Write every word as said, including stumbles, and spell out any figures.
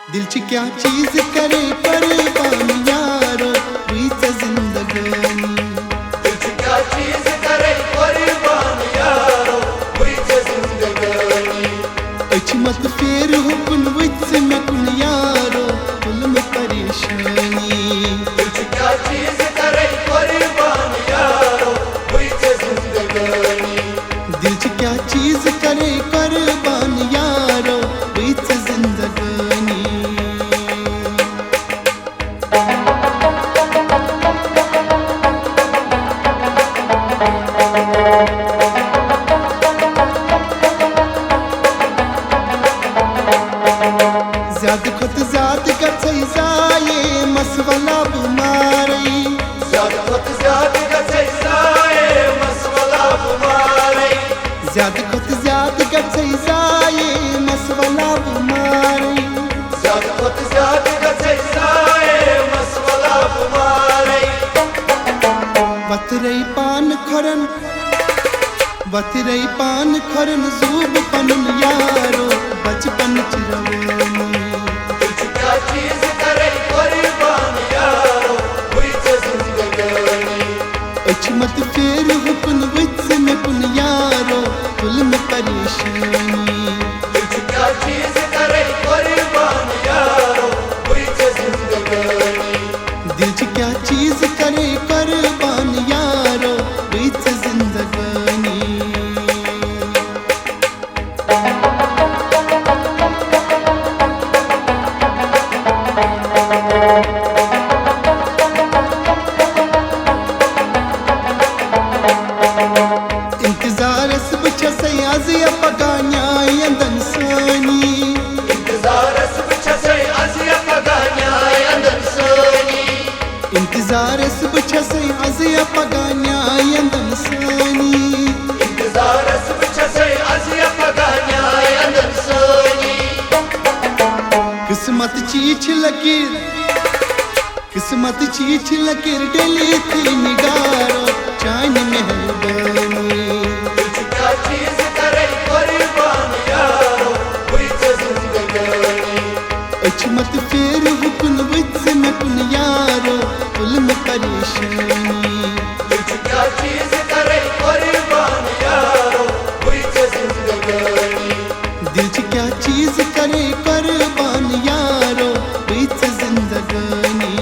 دل چھ کیا چیز کرے قربان یارو، وٕے ژےٚ زندگٲنی۔ دل چھ کیا چیز کرے قربان یارو، وٕے ژےٚ زندگٲنی۔ أچھ مت پھیر ہُکُن، وٕچھ ژٕ مےٚ کُن یارو، تُل مےٚ پریشٲنی۔ دل چھ کیا چیز کرے قربان یارو، وٕے ژےٚ زندگٲنی۔ دل چھ کیا چیز کرے قربان یارو، وٕے ژےٚ زندگٲنی۔ زیادٕ کھۄتہٕ زیادٕ گژھے ضایع، مسولا بہٕ مارے۔ زیادٕ کھۄتہٕ زیادٕ گژھے ضایع، مسولا بہٕ مارے۔ زیادٕ کھۄتہٕ زیادٕ گژھے ضایع، مسولا بہٕ مارے۔ زیادٕ کھۄتہٕ زیادٕ گژھے ضایع، مسولا بہٕ مارے۔ وترے پان کھۄرن، وترے پان کھۄرن زوٗ بہٕ پنُن یارو، بچپن چہِ روٲنی۔ دل چھ کیا چیز کرے قربان یارو، وٕے ژےٚ زندگٲنی۔ أچھ مت پھیر ہُکُن، وٕچھ ژٕ مےٚ کُن یارو، تُل مےٚ پریشٲنی۔ دل چھ کیا چیز کرے قربان یارو، وٕے ژےٚ زندگٲنی۔ دل چھ کیا چیز کرے قربان یارو، وٕے ژےٚ زندگٲنی۔ انتظارس بہٕ چھسے از یا پگاہ نیاے اندن سٲنی۔ انتظارس بہٕ چھسے از یا پگاہ نیاے اندن سٲنی۔ انتظارس بہٕ چھسے از یا پگاہ نیاے اندن سٲنی۔ انتظارس بہٕ چھسے از یا پگاہ نیاے اندن سٲنی۔ قسمت چی چھ لکیر، قسمت چی چھ لکیر ڈلی تھی نگارو، چانہِ مہربٲنی۔ دل چھ کیا چیز کرے قربان یارو، وٕے ژےٚ زندگٲنی۔ أچھ مت پھیر ہُکُن، وٕچھ ژٕ مےٚ کُن یارو، تُل مےٚ پریشٲنی۔ دل چھ کیا چیز کرے قربان یارو، وٕے ژےٚ زندگٲنی۔ دل چھ کیا چیز کرے قربان یارو، وٕے ژےٚ زندگٲنی۔